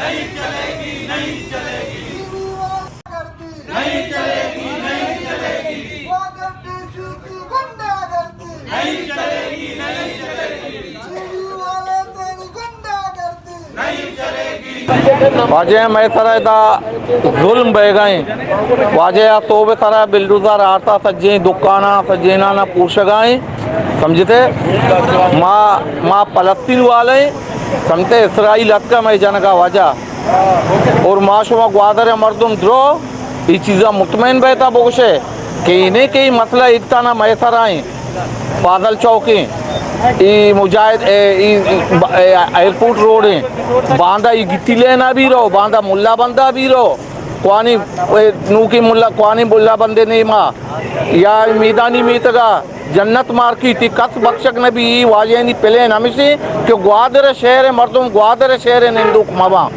نہیں چلے گی، نہیں چلے گی۔ نہیں چلے گی، نہیں چلے گی۔ واجہ، مئے سرا ادا ظلم بیگا ایں۔ واجہ، آ توبے سرا بلڈوزر آرتا، سجیں دکاناں، سجیناں پوشگا ایں۔ سمجھتے؟ ما، ما فلسطین والے ایں۔ سمجھتے؟ اسرائیل اتکا مئے جنگا واجہ۔ اور ما شما گوادر مردم درو ای چیزا مطمئن بیتا بگوشے کہ اے نہ کہ ای مسئلہ ایک تانا مئے سرا ایں، فاضل چوک ایں، ای مجاہد، اے، ای، ای، ب-، اے، ایئرپورٹ روڈ ایں، باندا ای گٹی لینا بھی رو، باندا ملا بندا بھی رو، کوانی، اے، نوکی ملا، کوانی ملا بندے نیما، یا میدانی میتگا، جنت مارکیٹ، ای کس بخشگ نہ بی۔ ای واجہانی پلین ہمیشی کہ گوادر شہر مردم، گوادر شہر نندوک مباں۔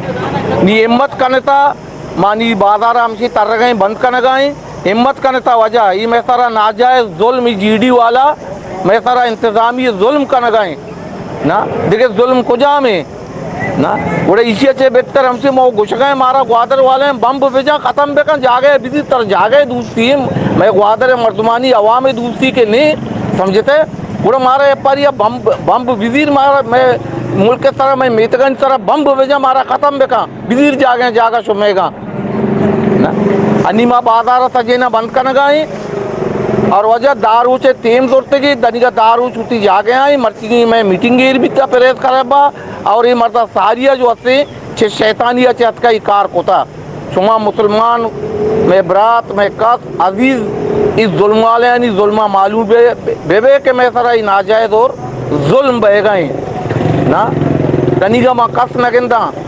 نی ہمت کنتا، ما نی بازار ہمشی ترگائیں، بند کنگائیں، ہمت کنتا واجہ، ای مئے سرا ناجائز ظلم، ای جی ڈی والا مئے سرا انتظامی ظلم کنگائیں۔ نا، دگہ ظلم کجام ایں؟ نا، گڑا ایشی چہ بہتر ہمشی مو گشگائیں، مارا گوادر والے بمب بجاں، ختم بکن، جاگہ بدی تر جاگہ دوستی ایں، مئے گوادر مردمانی عوام دوستی کہ نہیں، سمجھتے؟ گڑا مارا اے پاریا بمب، بمب بزیر، مارا مئے ملک سرا، مئے میتگانی سرا بمب بجاں، مارا ختم بکن، بزیر جاگہ، جاگہ شمیگا۔ نا؟ انی ما بازار سجینا بند کنگا ایں۔ اور واجہ دہ روچے تیم زرتگی، دنیگا دہ روچ وتی جاگہ آئیں، مرچی مئے میٹنگ ایر بیتا پریس کلبا، اور ای مردا ساریا جو ہستے چہ شیطانی چہ اتکا ای کار کتا۔ شما مسلمان، مئے برات، مئے کس عزیز، ای ظلم والے انی ظلمہ معلوم بے، بے، بے کہ مئے سرا ای ناجائز اور ظلم بیگا ایں۔ نا؟ دنیگا ما کس نہ گنداں۔